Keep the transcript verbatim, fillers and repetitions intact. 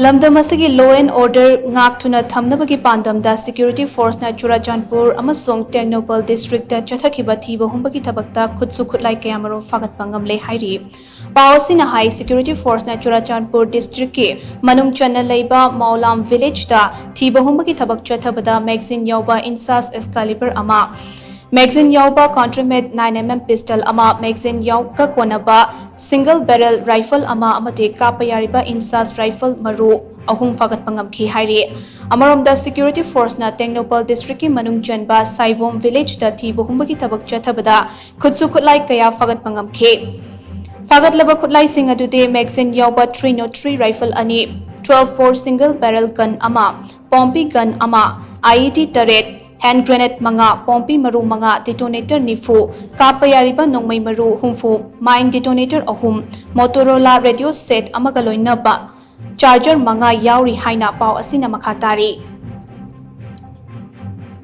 ꯂꯝꯗꯝ ꯑꯁꯤꯒꯤ law and order ꯉꯥꯛꯇꯨꯅ ꯊꯝꯅꯕꯒꯤ ꯄꯥꯟꯗꯝꯗ security forceꯅ ꯆꯨꯔꯥꯆꯥꯟꯄꯨꯔ ꯑꯃꯁꯨꯡ ꯇꯦꯡꯅꯧꯄꯜ districtꯇ ꯆꯠꯊꯈꯤꯕ ꯊꯤꯕ ꯍꯨꯝꯕꯒꯤ ꯊꯕꯛꯇ ꯈꯨꯠꯁꯨ ꯈꯨꯠꯂꯥꯏ ꯀꯌꯥꯃꯔꯨꯝ ꯐꯥꯒꯠꯄ ꯉꯝꯂꯦ ꯍꯥꯏꯔꯤ꯫ ꯄꯥꯎ ꯑꯁꯤꯅ ꯍꯥꯏ, security forceꯅ ꯆꯨꯔꯥꯆꯥꯟꯄꯨꯔ districtꯀꯤ ꯃꯅꯨꯡ ꯆꯟꯅ ꯂꯩꯕ ꯃꯥꯎꯂꯥꯝ villageꯇ ꯊꯤꯕ ꯍꯨꯝꯕꯒꯤ ꯊꯕꯛ ꯆꯠꯊꯕꯗ magazine ꯌꯥꯎꯕ INSAS Excalibur ꯑꯃ, magazine ꯌꯥꯎꯕ contraband nine MM pistol ꯑꯃ, magazine ꯌꯥꯎꯒ ꯀꯣꯟꯅꯕ single barrel rifle ꯑꯃ ꯑꯃꯗꯤ ꯀꯥꯞꯄ ꯌꯥꯔꯤꯕ INSAS rifle ꯃꯔꯨ ꯑꯍꯨꯝ ꯐꯥꯒꯠꯄ ꯉꯝꯈꯤ ꯍꯥꯏꯔꯤ꯫ ꯑꯃꯔꯣꯝꯗ, security forceꯅ ꯇꯦꯡꯅꯧꯄꯜ districtꯀꯤ ꯃꯅꯨꯡ ꯆꯟꯕ ꯁꯥꯏꯕꯣꯝ villageꯇ ꯊꯤꯕ ꯍꯨꯝꯕꯒꯤ ꯊꯕꯛ ꯆꯠꯊꯕꯗ ꯈꯨꯠꯁꯨ ꯈꯨꯠꯂꯥꯏ ꯀꯌꯥ ꯐꯥꯒꯠꯄ ꯉꯝꯈꯤ꯫ ꯐꯥꯒꯠꯂꯕ ꯈꯨꯠꯂꯥꯏꯁꯤꯡ ꯑꯗꯨꯗꯤ magazine ꯌꯥꯎꯕ three oh three rifle ꯑꯅꯤ, twelve bore single barrel gun ꯑꯃ, ꯄꯣꯝꯄꯤ gun ꯑꯃ, IED ꯇꯔꯦꯠ, hand grenade ꯃꯉꯥ, ꯄꯣꯝꯄꯤ ꯃꯔꯨ ꯃꯉꯥ, detonator ꯅꯤꯐꯨ, ꯀꯥꯞꯄ ꯌꯥꯔꯤꯕ ꯅꯣꯡꯃꯩ ꯃꯔꯨ ꯍꯨꯝꯐꯨ, mine detonator ꯑꯍꯨꯝ, Motorola radio set ꯑꯃꯒ ꯂꯣꯏꯅꯕ charger ꯃꯉꯥ ꯌꯥꯎꯔꯤ ꯍꯥꯏꯅ ꯄꯥꯎ ꯑꯁꯤꯅ ꯃꯈꯥ ꯇꯥꯔꯤ꯫